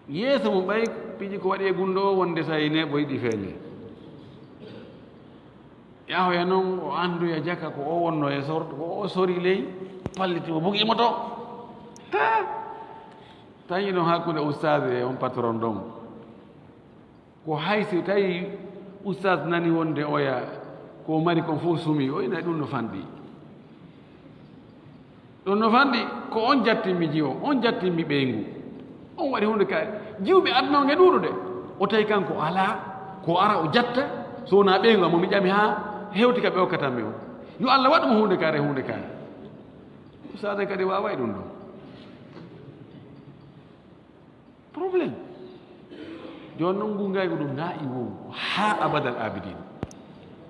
Yeeso mum ɓay piiji ko waɗi e gunndo o wonde so a yine ɓoyɗi feeñe. Yahoya noon o anndoya jaka ko o wonno e sorto, ko o sori ley, palliti o bugi moto. Ha! Tawi ɗon hakkunde ustaas e on patron ɗon. Ko hay si tawi ustaas nani wonde oya ko mari kon fof sumi, o ina ɗum no fanɗi. Ɗum no fanɗi, ko on jattinmi jiwo, on jattinmi ɓeyngu. On waɗi huunde kaari. Jiwɓe aduna on e ɗuuɗude. O tawi kanko alaa, ko ara o jatta, so wonaa ɓeyngu am, mo mi ƴami haa hewti ka ɓe okkatanmi o. Yo Allah waɗ mo huunde kaari, huunde kaari. Ustaas en kadi waaway ɗum ɗon. Problème. Jooni noon ngun ngaygu ɗum na iwo haa abadal abidin.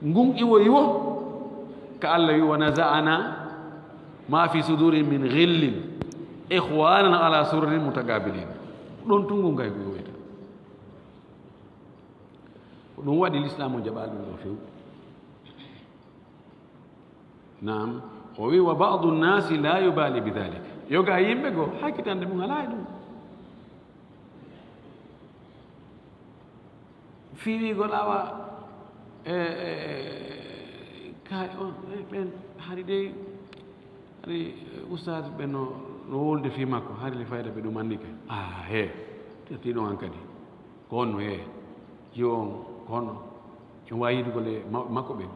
Ngun iwo iwo ka Allah wi wa naza'ana ma fi sudurihim min ghillin ikhwanan ala sururin mutaqabilin. Ɗon tun ngun ngaygu iwoyta. Ko ɗum waɗi lislaam o jaɓaali ɗum ɗo few. Naam. O wi wa ba'du nnasi la yubali bi dhalika. Yoga yimɓe goo hakkitande mum alaa e ɗum. Fiiwiigol awa e, e, e, kay on, e, ɓen hari dey, hari, e, ustaas ɓe no, no wolde fii makko, hari le fayda ɓe ɗum anndi kay. Ah, he, tetti ɗum an kadi. Ko honno he? Jiwo on, ko honno? En waawi yiidugol e ma-, makko ɓen.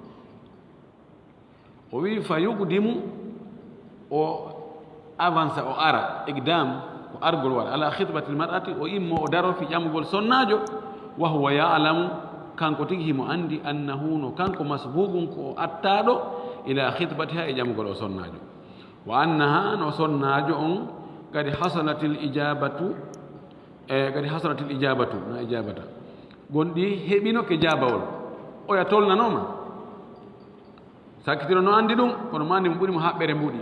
O wi fa yuqdimu, o avansa, o ara, iqdam, ko argol waɗa, ala khitbatil mar'ati, o immo, o daro fi ƴamugol sonnaajo, wa huwa ya'lamu, kanko tigi himo anndi, annahu no kanko masbuqun ko o attaaɗo, ila khitbatiha e ƴamugol o sonnaajo. Wa annaha no sonnaajo on, kadi hasalatil ijabatu, e kadi hasalatil ijabatu, na ijabata. Gonɗi heɓino ke jaabawol, oya tolnanoma. Sakkitiro no anndi ɗum, kono mandi mo ɓuri mo haɓɓere mbuɗi.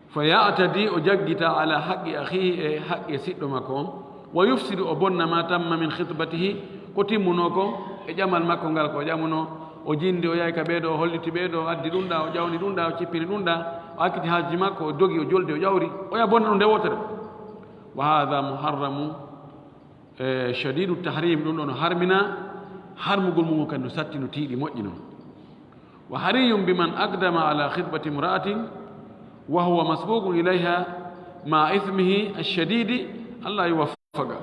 Fa ya'tadi, o jaggita ala haqqi akhihi, e haqqe siɗɗo makko on. Wa yufsidu, o bonna ma tamma min khitbatihi, ko timmuno ko e ƴamal makko ngal, ko ƴamuno, o jindi, o yahi ka ɓeeɗo, o holliti ɓeeɗo, o addi ɗum ɗa, o ƴawni ɗum ɗa, o cippini ɗum ɗa, o acciti haajuji makko, o dogi, o joldi, o ƴawri, oya bonna ɗum nde wootere. Wa hadha muharramu, e, shadidu tahrim, ɗum ɗon o harmina, harmugol mum kadi no satti, no tiiɗi, moƴƴi non. Wa hariyun biman aqdama ala khitbati imra'atin wa huwa masbuqun ilayha ma ithmihi ash-shadidi alla yuwaffaqa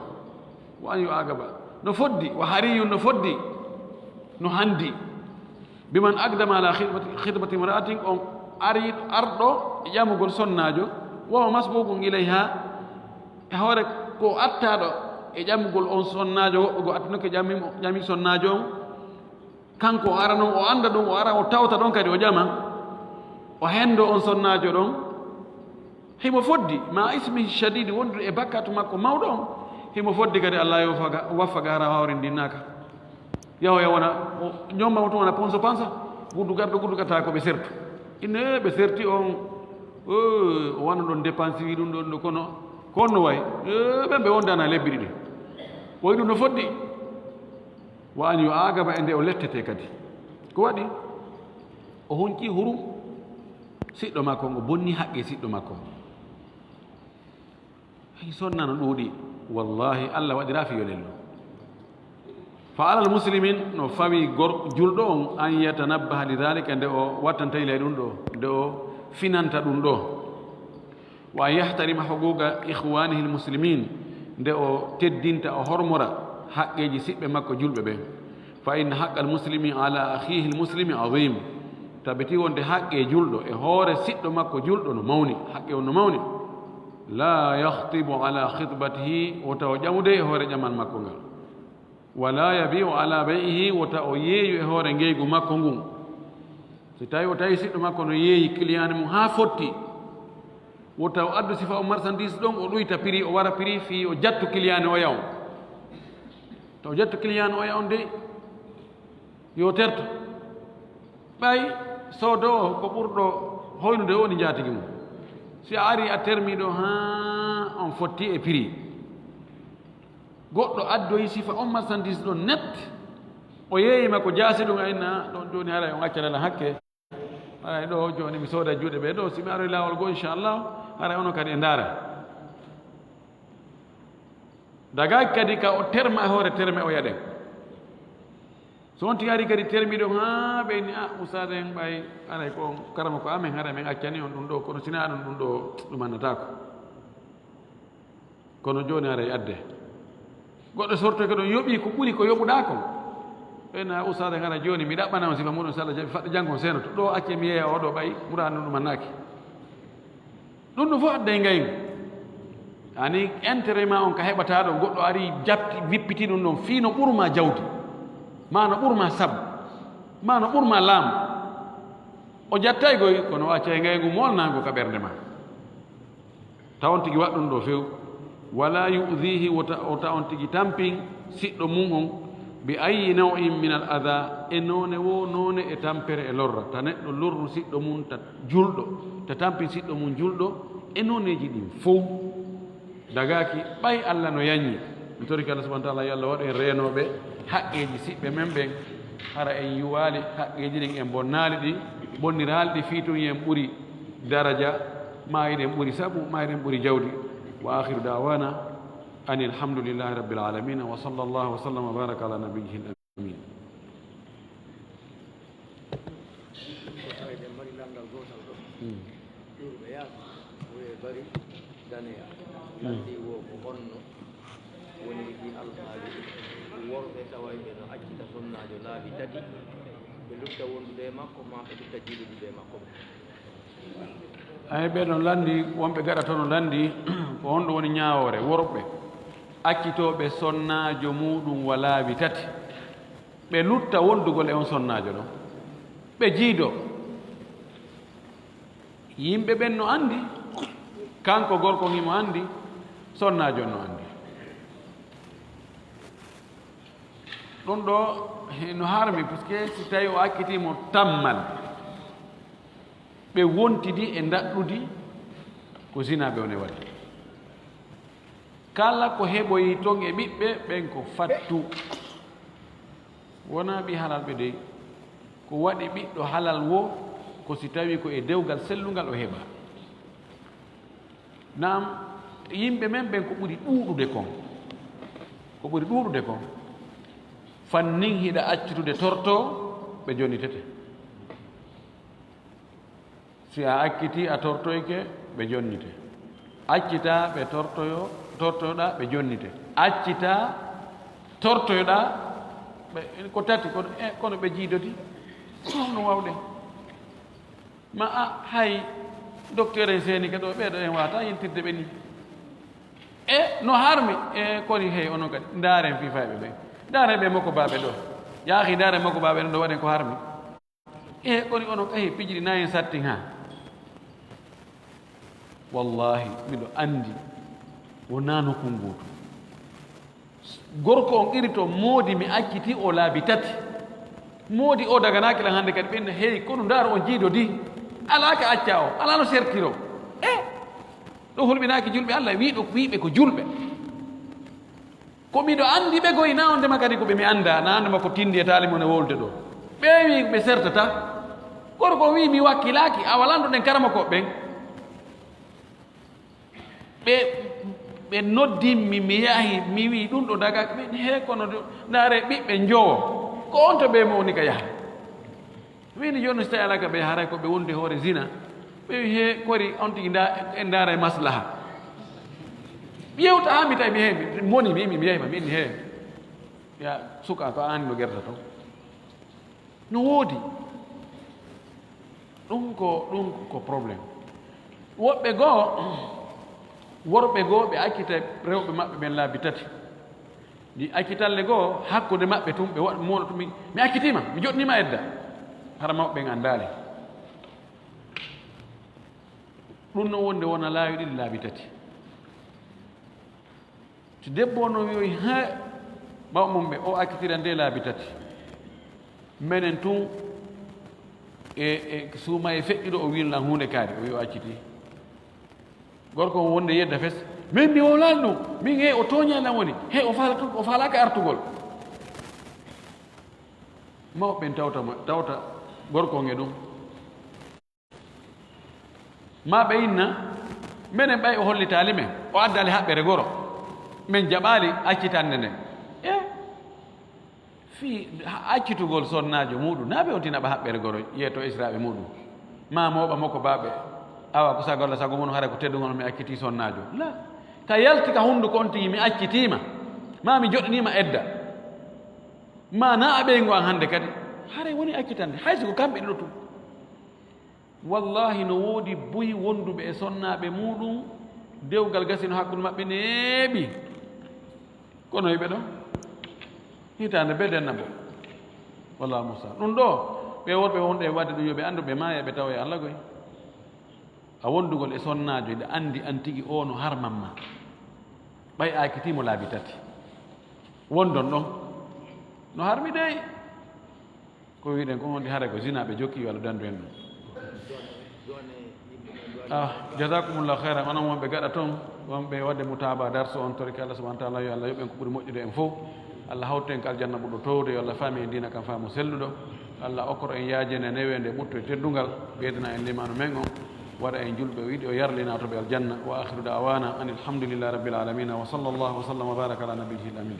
wa an yu'aqaba. No foddi, wa hariyun, no foddi, no handi. Biman aqdama ala khitbati, khitbati imra'atin, on ari, arɗo e ƴamugol sonnaajo, wa huwa masbuqun ilayha, e hoore ko attaaɗo e ƴamugol on sonnaajo, woɓɓe goo attinoke ƴami, ƴami sonnaajo on, kanko o ara non, o annda ɗum, o ara o tawta ɗon kadi o ƴama, o henndo on sonnaajo ɗon. Himo foddi, ma ismihi shadidi, wondude e bakkatu makko mawɗo on. Himo foddi kadi Allah yo waffaka, waffaka hara hawrindinnaaka. Yahoya wona, o ñomma mo tun wona ponso pansa, guddu garɗo, guddu gatta ko ɓe sertu. Inne ɓe serti on, o, o wano ɗon dépense wi ɗum ɗon ɗo, kono, kono no way, e, ɓen ɓe wondana lebbi ɗiɗi. Ko ɗum no foddi. Wa an yu'aqaba, e nde o lettete kadi. Ko waɗi? O hunci hurum siɗɗo makko on, o bonni haqqe siɗɗo makko on. Hay sonna no ɗuuɗi, wallahi, Allah waɗira fi yolello. Fa alal muslimin, no fawi gor-, julɗo on, an yatanabbaha li dhalika, nde o wattanta ila ɗum ɗo, nde o finanta ɗum ɗo. Wa an yahtarima huquqa ikhwanihi almuslimin, nde o teddinta, o hormora haqqeeji siɓɓe makko julɓe ɓen. Fa inna haqqa almuslimi ala akhihi almuslimi azim. Tabiti wonde haqqe julɗo e hoore siɗɗo makko julɗo no mawni, haqqe on no mawni. La yakhtibu ala khitbatihi, wota o ƴamude e hoore ƴamal makko ngal. Wala yabi'u ala bay'ihi, wota o yeeyu e hoore ngeygu makko ngun. Si tawi o tawi siɗɗo makko no yeeyi client mum haa fotti, wota o addu sifa o marchandise ɗon, o ɗuyta prix, o wara prix fii o jattu client oya on. To o jattu client oya on dey, yo terto. Ɓay soodoowo ko ɓurɗo hoynude o woni njaatigi mum. Si a ari a termi ɗo, haa on fotti e prix. Goɗɗo addoyi sifa on marchandise ɗon net, o yeeyima ko jaasi ɗum, a inna ɗon jooni haray on accata lan hakke. Haray ɗo jooni mi sooda juuɗe ɓe ɗo, si mi aroy laawol goo, inchallah, haray onon kadi e ndaara. Dagaaki kadi ka o terma e hoore terme o yaɗen. So on tigi ari kadi termi ɗon, haa ɓe inni, "Ah, ustaad en ɓay, haray ko on karama ko amen, haray men accani on ɗum ɗo, kono si naa ɗum, ɗum ɗo ɗum annataako." Kono jooni haray adde. Goɗɗo sortoy ko ɗon yoɓii ko ɓuri ko yoɓuɗaa kon. Ɓen na ustaad en hara jooni mi ɗaɓɓana on sifa muɗum, so Allah jaɓi faɗɗo janngo on seenoto. Ɗo acce mi yeeya oo ɗo ɓay, muraadu ɗum annaaki. Ɗum ɗum fof adday ngaygu. Ani intérêt ma on ka heɓataa ɗon, goɗɗo ari japti, wippiti ɗum ɗon, fii no ɓurma jawdi, ma no ɓurma sabu, ma no ɓurma laamu. O jattay goy, kono o accay ngaygu molnaangu ka ɓernde ma. Taw on tigi waɗ ɗum ɗo few. Wala yu'dhihi, wota, wota on tigi tampin siɗɗo mum on, bi ayyi naw'in min al adha, e noone wo noone e tampere e lorra. Ta neɗɗo lorru siɗɗo mum ta julɗo, ta tampin siɗɗo mum julɗo, e nooneeji ɗin fow. Dagaaki, ɓay Allah no yañi. Mi torike Allah subhanahu wa ta'ala, yo Allah waɗu en reenooɓe haqqeeji siɓɓe men ɓen. Hara en yuwaali haqqeeji ɗin, en bonnaali ɗi, bonniraali ɗi fii tun en ɓuri daraja, maa hiɗen ɓuri sabu, maa hiɗen ɓuri jawdi. Wa akhiru da'wana anil hamdulillahi rabbil alamin. Wa sallallahu wa sallam wa baraka ala nabiyyihi al amin. Ko tawi ɓen mari lanndal gootal ɗo. Hmm. Ƴuurɓe yaasi, wiyee bari daneya. Hmm. Lanndii wo ko honno woni ɗi alhaali worɓe taway ɓe no accita sonnaajo laabi tati, ɓe lutta wondude e makko, maa ɓe lutta jiidude e makko? Ay, ɓe no lanndi, wonɓe gaɗa to no lanndi, ko honɗum woni ñaawoore worɓe accitooɓe sonnaajo muuɗum wa laabi tati, ɓe lutta wondugol e on sonnaajo ɗon, ɓe jiido. Yimɓe ɓen no anndi, kanko gorko on himo anndi, sonnaajo on no anndi. Ɗum ɗo, he, no harmi, parce que si tawi o accitiimo tammal, ɓe wontidi e ndaɗɗudi, ko zina ɓe woni waɗde. Kala ko heɓoyi ton e ɓiɓɓe ɓen ko fattu. Wonaa ɓii halal ɓe dey. Ko waɗi ɓiɗɗo halal wo, ko si tawi ko e dewgal sellungal o heɓa. Naam, yimɓe men ɓen ko ɓuri ɗuuɗude kon, ko ɓuri ɗuuɗude kon, fannin hiɗa accitude torto, ɓe jonnitete. Si a accitii, a tortoyke, ɓe jonnite. Accitaa, ɓe tortoyo, tortoyoɗaa, ɓe jonnite. Accitaa, tortoyoɗaa, ɓe, ko tati, kono, e, kono ɓe jiidoti. Ko honno wawɗen? Ma a, hay docteur en seenike ɗo, ɓeeɗo en waata yiltirde ɓe ni. E, no harmi, e, koni hey, onon kadi, ndaaren fii fayɓe ɓe. Ndaaren ɓe makko baaɓe ɗo. Yaahi, ndaaren makko baaɓe ɗo, waɗen ko harmi. E, koni onon kay, pijiri na en sattin ha. Wallahi, miɗo anndi, wonaa nokkun gootu. Gorko on irito, moodi mi acciti o laabi tati. Moodi o daganaaki lan hannde kadi, ɓen hey, kono ndaaro on jiidodi. Alaa ka acca o, alaa no sertiro. E, ɗo hulɓinaaki julɓe Allah, wiiɗo, wiiɓe ko julɓe. Ko miɗo anndi ɓe goy, na on ndema kadi ko ɓe mi annda, na on ndema ko tindi e taali mon e wolde ɗo. Ɓe wi ɓe sertata. Gorko wi mi wakkilaaki, awa lanɗo ɗen karamokooɓe ɓen. Ɓe, ɓe noddimmi, mi yahi, mi wi ɗum ɗo daga, ɓe he kono do, ndaare ɓiɓɓe njowo. Ko on to ɓe mo woni ka yaha. Wini jooni so tawi alaa ka ɓe haray ko ɓe wondi hoore zina. Ɓe wi he kori on tigi nda, en ndaara e maslaha. Ɓe yewta haa mi tawi mi he, mi moni mi, mi, mi yahi ma, min he. Ya suka ko an no gerta to. No woodi. Ɗum ko, ɗum ko problème. Woɓɓe goo, worɓe goo, ɓe accita rewɓe maɓɓe ɓen laabi tati. Ɗi accitalle goo, hakkunde maɓɓe tun, ɓe waɗ-, mooɗo tun, mi, mi accitiima, mi joɗniima edda. Hara mawɓe ɓen anndaali. Ɗum no wonde wona laawi ɗiɗi laabi tati. Si debbo on no wi'oy, "He, ɓawo mum ɓe, o accitira nde laabi tati. Menen tun, e, e suuma e feƴƴuɗo, o wi'no lan huunde kaari, o wi'i o accitii." Gorko on wonde yedda fes, Min mi wowlaali ɗum. Min he o tooñaali lan woni. He o faala tun, o faalaaka artugol. Mawɓe ɓen tawta mo, tawta gorko on e ɗum. Ma ɓe inna, menen ɓay o hollitaali men, o addaali haɓɓere goro. Men jaɓaali accitande nden. E fii ha-, accitugol sonnaajo muuɗum, naa ɓe on tina ɓa haɓɓere goro, yeeto esiraaɓe muuɗum. Ma mooɓa mo ko baaɓe, awa ko sago Alla, sago mun, hara ko teddungol mi accitii sonnaajo. La, ka yalti ka hunduko on tigi, mi accitii ma, ma mi joɗɗinii ma edda. Ma naa a ɓeyngu an hande kadi, haray woni accitande, hay si ko kamɓe ɗiɗo tun. Wallahi, no woodi buy wonduɓe e sonnaaɓe muuɗum, dewgal gasino hakkunde maɓɓe neeɓi. Kono hiɓe ɗon hitaande be denna bo. Wallahu musta'an. Ɗum ɗo, ɓe worɓe wonɓe e waɗde ɗum, yo ɓe anndu ɓe maaya, ɓe tawa e Alla goy. A wondugol e sonnaajo, hiɗa anndi an tigi o no harman ma. Ɓay a accitii mo laabi tati. Wondon ɗon. No harmi dey. Ko wiɗen ko honde hare ko zina ɓe jokki, yo Alla dandu en ɗum. Ah, jazakumullahu khairan. Onon wonɓe gaɗa ton, wonɓe waɗde mutaaba darsu on, torike Alla subhanahu wa ta'ala, yo Alla yoɓ en ko ɓuri moƴƴude en fof. Alla hawtu en ko aljanna ɓurɗo towde, yo Alla faami en diina kan faamu selluɗo. Alla okkoro en yaajende newende ɓutto e teddungal, ɓeydana en limaanu men on, waɗa en julɓe o yiɗi o yarli naatoɓe aljanna. Wa akhiru da'wana anil hamdulillahi rabbil alamin. Wa sallallahu wa sallam wa baraka ala nabiyyihi al amin.